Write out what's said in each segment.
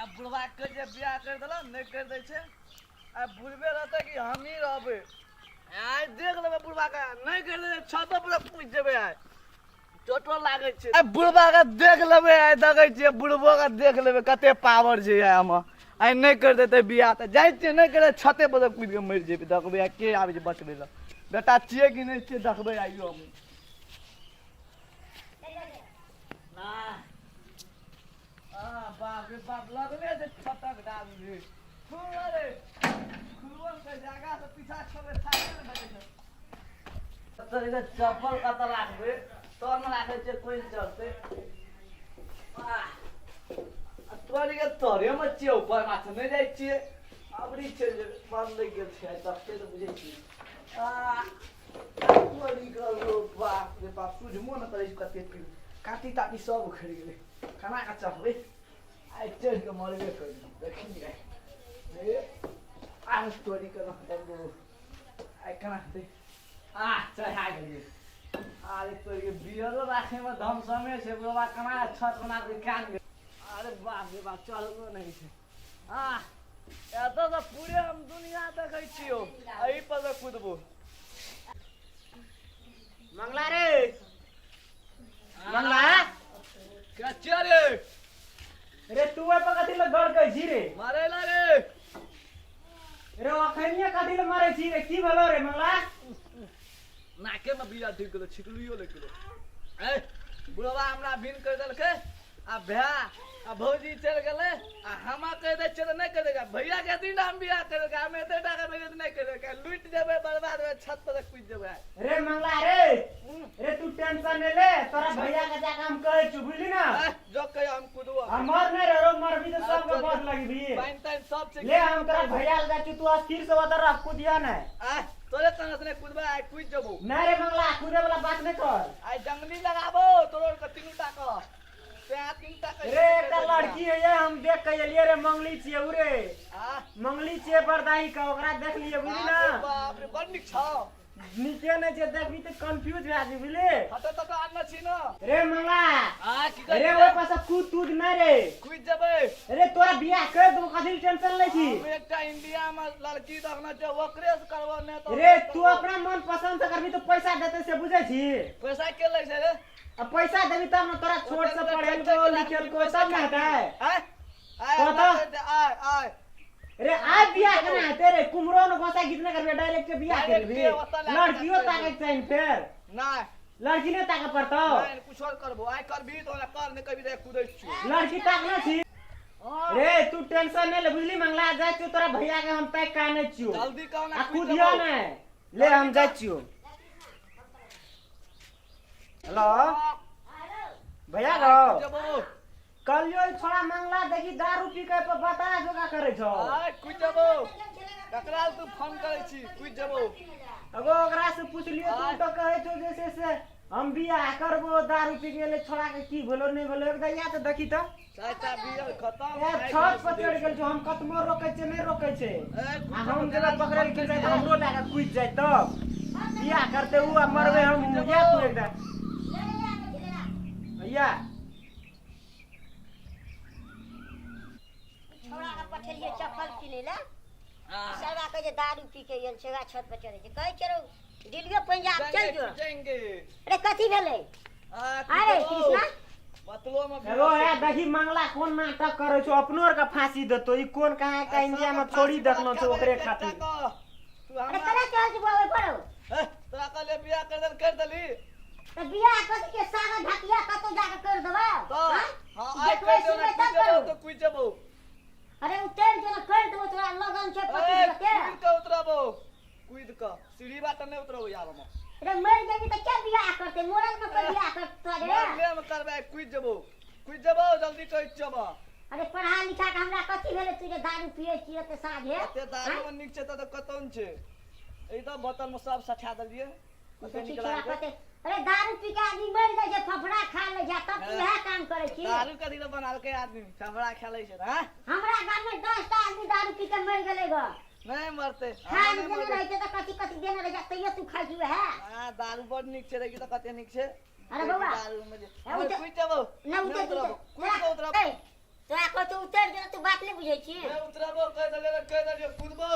आ बुढ़बा के जे बियाह करि देलक नहि करि दै छै आ बुढ़बे रहतै कि हमही रहबै आइ देख लेबै बुढ़बा के नहि करि देबै छतो पर पूछि जेबै आइ चोटो लागै छै आइ बुढ़बा के देख लेबै आइ देखै छियै बुढ़बो के देख लेबै कते पावर छै आइ हमर आइ नहि करि देतै बियाह तऽ जाइ छियै नहि करै छते पर कूदि कऽ मरि जेबै देखबै आइ के आबै छै बचबै लए बेटा छियै कि नहि छियै देखबै आइयो हम बाप रे बाप लगले जे छतक डाल रे खुल रे खुलबो के जगह से पीछा छोड़े थाके ने भेटै छै तोरे के चप्पल कतऽ राखबै तोर में राखै छै कोइ चलते तोरे के तोरे में छियै ऊपर माथे नहि जाइ छियै अबरी छै जे बन्द लागि गेल छै आइ तक से तऽ बुझै छियै आ तोरी के बाप रे बाप सुझबो नहि करै छै कते पीब काटी ताटी सब उखड़ि गेलै केना कऽ चढ़बै आइ चढ़ि कऽ मरबे करबै देखी आइ हे आइ तोरी के रहतै आइ केना हेतै आ चढ़ा गेलियै अरे तोरी के बियरो राखैमे धमसमे छै बाबा केना छत बना कऽ कान गेल अरे बाप रे बाप चढ़बो नहि छै आ एतऽ तऽ पूरे हम दुनिया देखै छियौ एहि पर तऽ कुदबो मंगला रे मंगला कच्चा रे रे तू ओइ पर कथी लए गड़ छी रे मारे ला रे रे अखनिये कथी लए मारै छी रे की भेलो रे मंगला नाके में बिया ढुकि गेलो छिकलियो लागि गेलो ए बुढ़वा हमरा भिन कर देलकै आ भैया आ भौजी चलि गेलै आ हम कहि दै छियै तऽ नहि कहि देलकै भैया के दिन हम बियाह करि देलकै हम एते टाका भेजै तऽ नहि कहि देलकै लुटि जेबै बर्बाद हेबै छत पर कुदि जेबै रे मंगला रे रे तू टेंशन नहीं ले तोरा भैया के जाके हम कहै छु बुझली ना जो कहियो हम कुदबो हम मर नहीं रहो मरबी तो सबके बस लगी भी पानि तानि सब छै ले हम तोरा भैया के जाइ छु तू अस्थिर से उधर रह कुदिया नहीं आ तोरे कहाँ से नहि कुदबै आइ कुदि जेबौ नहीं रे मंगला कूदे वाला बात नहीं कर आइ जंगली लगाबो तोरो के तीनू टा के तें तीन टा के रे एकटा लड़की है ये हम देख के एलिए रे मंगली छियै उ रे आ मंगली छियै बरदाही के ओकरा देख लिए बुझली बाप रे ना बाप रे बड़ नीक छौ नीके नहि छै देखबी तऽ कंफ्यूज भए जेबी बुझली हटो तटो आनने छी न रे मंगला आ की कहै रे ओहि पर से कूद तूद नहि रे कुदि जेबै रे तोरा बियाह कर देबो कथी ले टेंशन लै छी हम एकटा इंडिया में लड़की देखने छै ओकरे से करबो नहि तऽ रे तू अपना मन पसंद से करबी तऽ पैसा देतै से बुझै छी पैसा के लै छै रे आ पैसा देबी तब ने तोरा छोट से पढ़ेलको लिखेलको तब ने हेतै आय आय कतऽ? आय आय रे आइ बियाह केना हेतै रे कुमरो ने गोसा गीत नहि करबे डायरेक्ट बियाह कर लेबी Direct ओतऽ लए कऽ लड़कियो करबै। ताके चाही फेर नहि लड़की नहि ताके पड़तौ नहि कुछ और करबो आइ करबी तो कर नहि करबी तऽ कुदै छियौ लड़की ताकने छी रे तू टेंशन नहि ले बुझली मंगला जाइ छियौ तोरा भैया के हम ताकि के आनै छियौ जल्दी कहो ना आ कुदियो नहि ले हम जाइ छियौ हेलो भैया गो जेबो कहलियो ई छोड़ा मंगला देखी दारू पी के पर बता जोगा करे छौ आय कुछ जेबो ककरा तू फोन करै छी कुछ जेबो अगो ओकरा से पुछलियो तू तो कहे छौ जैसे से हम बियाह करबो दारू पी गेले छोड़ा के की भेलो नहीं भेलो एक दैया तो देखी तो चाचा बियर खत्म ए छत पर चढ़ गेल छौ हम कतबो रोकै छै नहीं रोकै छै आ हम जेना पकड़ल के जाय तऽ हमरो लए के कूदि जाय तब बियाह करते उ आ मरबै हम या तू एकटा भैया छोड़ा के पठेलियै चप्पल किनै लए सरवा कहै छै दारू पी के गेल छै वएह छत पर चढ़ै छै कहै छै रौ दिल्लियो पंजाब चल जो जाएंगे अरे कथी भेलै अरे कृष्णा बतलो में एगो है देखी मंगला कोन नाटक करै छौ अपनो आर के फांसी देतो ई कोन कहाँ का इंडिया में छोड़ी देखलो छौ ओकरे खातिर तू अरे हमरा कना चल छै बुआ पर ए, तोरा कहले बियाह कर देल कर देली तऽ बियाह कथी के सागर ढकिया कतौ जाके कर देबै तो हाँ? हां आइ देखबै कर सुनबै देबो तब कुछ जेबो करू तो कुछ जेबो अरे उतर जो ना कर देबो तोरा लगन छै ए पति के कूद के उतरबो कूद के सीढ़ी बाटे नहीं उतरबो यार हम अरे मर जेबी तऽ के बियाह करतै मोरल में कोई बियाह करतै रे मरले में करबै कूद जेबो कूद जेबो जल्दी कहै छियौ अरे पढ़ा लिखा के हमरा कथी भेलै तू जे दारू पियै छियै ते साँझे कते दारू में नीक छै तऽ कतौ ने छै ई तऽ बोतल में सब सठा देलियै कते देखी नीक छोड़ा लागै कते अरे दारू पी के आदमी मर जाइ छै फफड़ा खा लै छै तब तू इएह काम करै छी दारू कथी लए बनालकै आदमी फफड़ा खेलै छै तऽ, हाँ हमरा गाम में 10 टा आदमी दारू पी के मर गेलै ग नहि मरतै खाय मे देने रहै छै तऽ कथी कथी देने रहै छै तैयो तू खाइ छी वएह हाँ दारू बड़ नीक छै देखी तऽ कते नीक छै अरे बौआ दारू में जे ए, उतर- कुछ जेबो नहि उतर उतरबो कुछ के उतरबो ए, तोरा कहै छौ उतरि जो, तू बात नहि बुझै छी। नहि उतरबो, कहि देलियै तऽ कहि देलियै, कुदबो।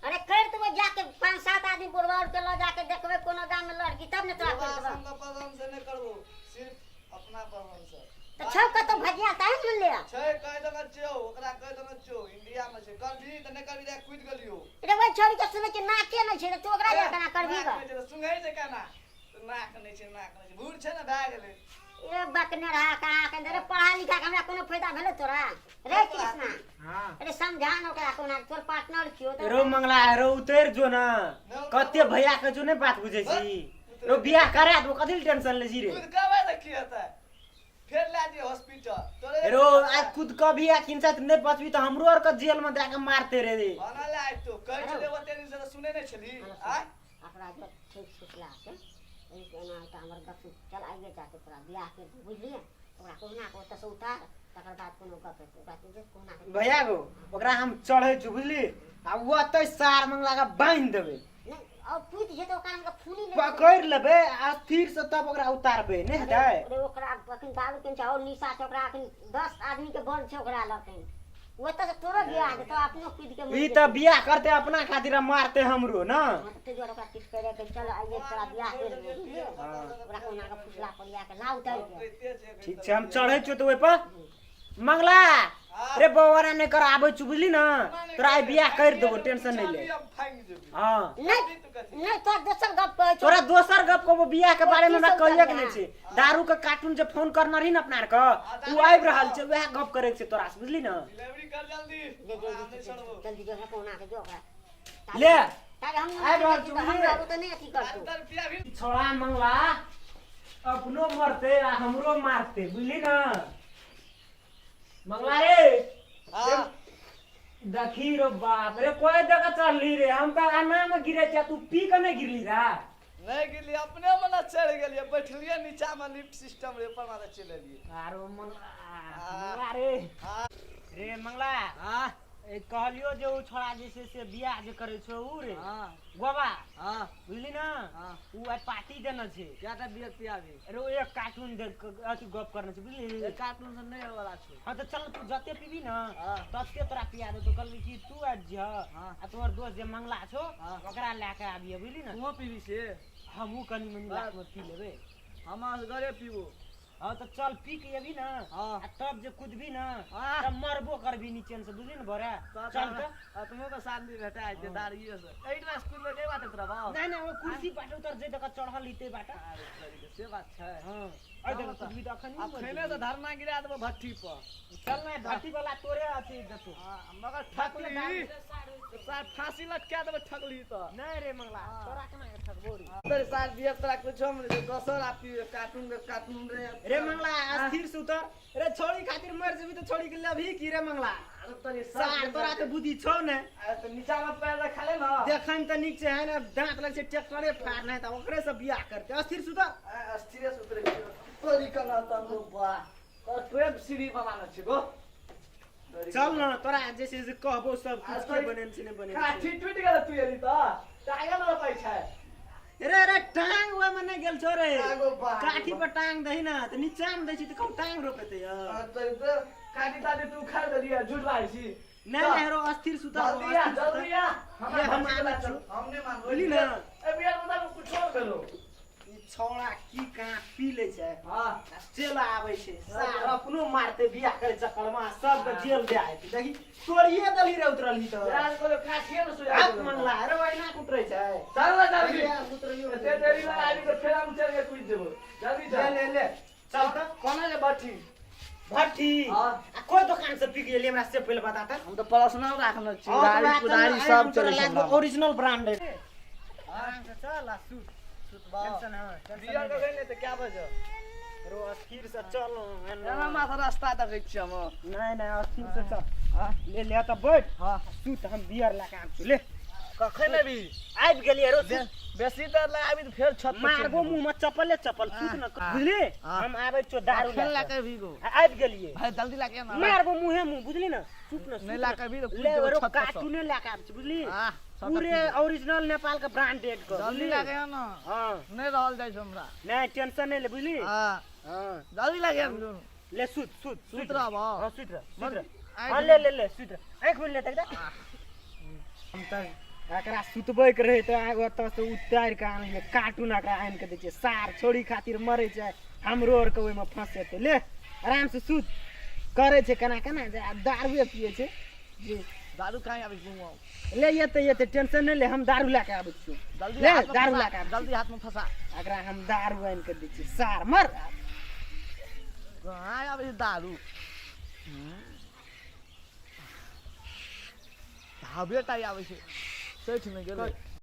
अरे कर देबो जाके, 5-7 आदमी बुढ़वा आर के लऽ जाके देखबै कोनो गाम में लड़की, तब ने तोरा कर देबो। संग पसंद से नहि करबो, सिर्फ अपना पसंद से। तऽ छौ कतौ भजिया ताहि ने ले। छै, कहि देने छियौ ओकरा, कहि देने छियौ इंडिया में छै। करबही तऽ नहि करबही तऽ कुदि गेलियौ। रे ओहि छौड़ी के सुनै छियै नाके नहि छै, तऽ तू ओकरा जा केना करबही नाक गऽ? नहि छै तऽ सुंघै छै केना? तऽ नाक नहि छै, नाक नहि छै, बूढ़ छै ने, भए गेलै। ए बकने रहा कहाँ के रे, पढ़ा लिखा के हमरा कोनो फायदा भेलै तोरा रे कृष्णा? हाँ। अरे समझा न ओकरा कोना, तोर पार्टनर छियो तऽ। रो मंगला, रो उतरि जो ना, कते भैया के जो नहीं बात बुझै छी। रो बियाह करा देबो, कथी ले टेंशन ले छी रे? कुद कबै तऽ की हेतै? फेर लए जइयै हॉस्पिटल तोरे। रो आज कूद कऽ भी आ किनसा नहि बचबी तऽ हमरो आर के जेल में दए के मारते रे। बना ले आइ तो कहै छलै ओते दिन से तऽ सुनै नहि छली आइ। ओकरा जो ठीक सुतला से एना हेतै हमर गप। चल आइए जाके तोरा बियाह कर दू, बुझलियै? ओकरा कहुना कऽ ओतऽसँ उतार, तकर बाद कोनो गप हेतै। ओकरा तू जे कहुना कऽ। भैया गो, ओकरा हम चढ़ै छी बुझली, आ ओतै सार मंगला के बान्हि देबै। नहि, और टूटि जेतै ओकरा, हमके फूली ले। पकड़ि लेबै आ फिर से तब ओकरा उतारबै, नहि हेतै? अरे ओकरा अखन दारू केने छै और निशा छै ओकरा, अखन 10 आदमी के बल छै ओकरा लग। ओतऽ से तोरो बियाह जेतौ, अपनो कूदि के मरि ई जेतौ। तऽ बियाह करते अपना खातिर आ मारते हमरो ना। हाँ, तऽ ताहि दुआरे ओकरा किछु करि के चल आइए तोरा बियाह करि देबौ, बुझलियै? ओकरा कहुना कऽ फुसला पड़िया के लाउ उतारि के। ठीक छै, हम चढ़ै छियौ तऽ ओहिपर। मंगला रे, बौआ नहि कर, आबै छी बुझली ना, तोरा आइ बियाह करि देबो, टेंशन नहि ले। हम फांगि जेबै। हाँ। नहि नहि, तोरा दोसर गप कहै छौ। तोरा दोसर गप कहबो, बियाह के बारे में हमरा की सब कहिए के नहि करना? छै। दारू के कार्टून जे फोन करने रही ने अपना आर के, उ आबि रहल छै, वएह गप करे के छै तोरा से, बुझली ना? डिलीवरी कर जल्दी। जे हमरा जल्दी नहि छोड़बो। जल्दी जो है कहुना के जो ओकरा। ले। ताबे हम आबि रहल छी, हम बुझलियै? रहबो तऽ नहि अथी करतौ। अंतर पिया भी। छोड़ा मंगला अपनो मरते आ हमरो मारते, बुझली ना मंगला रे? हाँ। देखी रो बाप रे, कोई जगह चढ़ली रे, हम तऽ अना में गिरे छियै, तू पी के नहीं गिरली रा? नहीं गिरलियै, अपने मने चढ़ि गेलियै, बैठलियै नीचा में, लिफ्ट सिस्टम रे ऊपर में चलि एलियै। आरो मंगला, मंगला रे। हाँ। रे मंगला। हाँ। ए कहलियो जे उ छोड़ा जे छै से बियाह जे करै छौ उ रे। हाँ। गोवा। हाँ। बुझली ना? हाँ। उ आइ पार्टी देने छै। कएटा बियर पियाबी? अरे ओ एक कार्टून दे अथी गप करने छै, बुझली? एक कार्टून से नहि होयवला छौ। हाँ तऽ चल, तू जते पीबी ना हाँ। तते तोरा पिया देतौ। कहलकै कि तू आबि जइह हाँ। आ तोहर दोस्त जे मंगला छौ हाँ। ओकरा लए कऽ आबिहे, बुझली ना? तुहो पीबी से? हमहूँ कनि मनि लास्ट में पी लेबै। हम असगरे पीबो। हाँ तऽ चल, पी के अबी ना। हाँ। आ तब जे कुदबी ना हाँ। तब मरबो करबी नीचे से, बुझली ना भोरे? चल तऽ। आत्मो के शांति भेटा छै दारुए से। एहिठमा स्कूल में के बाटे तोरा बाप? नहीं नहीं, वो कुर्सी बाटे उतर जे दक चढ़ल ही ते बाटे। अरे तोरी के, से बात छै। हाँ, अरे देख, कुदबी तऽ अखन आ खैने से धरना गिरा देबो भट्ठी पर। चल ना, भट्टी वाला तोरे अथी देतो। हाँ, मगर ठकली सार फांसी लटका देबो ठकली तऽ। नहीं रे मंगला, तोरा केना के ठकबो रे? तोरे सार बियर तोरा कुछो में नहीं, दोसर आ पी कार्टून के कार्टून रे। रे मंगला, स्थिर से उतर रे, छोड़ी खातिर मर जेबी तऽ छोड़ी के लभी की रे मंगला? अरे तोरे सार तोरा तऽ बुद्धि छौ ने। अरे तऽ नीचा में पैर रखा ले ना। देखै में तऽ नीक छै है ने, दांत लग छै ट्रैक्टरे फाड़ना है तऽ ओकरे से बियाह करते। स्थिर से उतर। स्थिरे से उतरे छियौ। तोरी कना तब बा तोर ट्रेप सीढ़ी बनाना छै गो। चल न, तोरा जे छै से कहबो सब कुछ के तोरी बनेल छै नहि बनेल छै। काठी टूटि गेल, तू एली तऽ टांगल रोपै छै। रे रे, टांग ओहि में नहि गेल छौ रे। आगो बा। काठी पर टांग दही ना तऽ नीचा में दै छी तऽ कहूँ टांग रोपेतै यौ। तोरी तऽ काठी ताठी तू उखाड़ देलियै, झूठ बाजै छी। नहि नहि रो, अस्थिर सुता। जल्दी आ, जल्दी आ। ले, हम भट्टी आबै वाला छी। चल, हम नहि मानबो। बुझली ना? ए बियर मतलब कुछो भेलो। ई छौड़ा की कहाँ पी लै छै हाँ। आ चलि आबै छै सार, अपनो मारते बियाह करे चक्कर में सबके जेल दे आयत। देखी, तोड़िए देलही रे, उतरलही तऽ। यार कोनो काठिए ने सुझा। हाथ मंगला, अरे ओहिना के उतरै छै। चल ना जल्दी। उतरैयो। एते देरी लगा आबि तऽ फेर हम चल के कूदि जेबो, जल्दी ले। चल। ले ले, चल तऽ। कोना जे भट्ठी? भट्ठी। हाँ। आ कोई दोकान से पी गेली, हमरा से पहिले बता तऽ। हम तऽ पर्सनल राखने छी, गाड़ी कुदारी सब चलै छै हमरा। ओरिजिनल ब्रांड है, आराम से चल आ सुत। सुतबा। टेंशन, हाँ, टेंशन बियर नहीं के ले। नहि तऽ क्या बजे रो अस्थिर से चल। एना माथा रास्ता देखै छियै हम। नहीं नहीं, अस्थिर से चल। हाँ। ले ले तऽ बैठ। हाँ। सुत, हम बियर लए के आबै छी, ले। कखन अबी? आबि गेलियै रो, सुत। बेसी देर लगाबी तऽ फेर छत पर चलि मारबो जेबो। मुँह में चप्पले चप्पल। सुत न, हाँ। बुझली? हाँ। हम आबै छियौ दारू कखन लए लए के। के अबी गो? आबि गेलियै। भाई जल्दी लए के आ ना। मारबो मुँहे मुँह, बुझली ना? चुप न, सुत नहि न। लए के अबी तऽ कूदि ले जेबो रो छत पर सँ। कार्टूने लए के आबै छी, बुझली? आह, सबटा पूरे पी जो। ओरिजिनल नेपाल के ब्रांडेड के। जल्दी बुझली? लए के आ ना। हाँ। नहि रहल जाइ छै हमरा। नहीं, टेंशन नहीं ले, बुझली? हाँ। हाँ। जल्दी लए के आ। ले सुत सुत। सुत रहब। हाँ, सुत रह, सुत मन- रह। आँखि। हाँ, ले ले ले, सुत रह, आँखि मुनि ले तक। हम तऽ एकरा सुतबै के रहै तऽ ओतऽ से उतारि कऽ आनलियै। कार्टून एकरा आनि कऽ दै छियै। सार छोड़ी खातिर मरै छै, हमरो आरके ओहिमे फँसेतै। ले, आराम से सुत। करै छै केना केना जे आ दारुए पियै छै जे। दारू कहाँ आबै छै? ले, एतै एतै, टेंशन नहि ले, हम दारू लए कऽ आबै छियौ। जल्दी ले, हाथमे दारू फँसा, लए कऽ आबै। जल्दी हाथमे फँसा। एकरा हम दारू आनि कऽ दै छियै। सार मर। कहाँ आबै छै दारू? हवे टाइ आबै छै, सठिमे गेलै।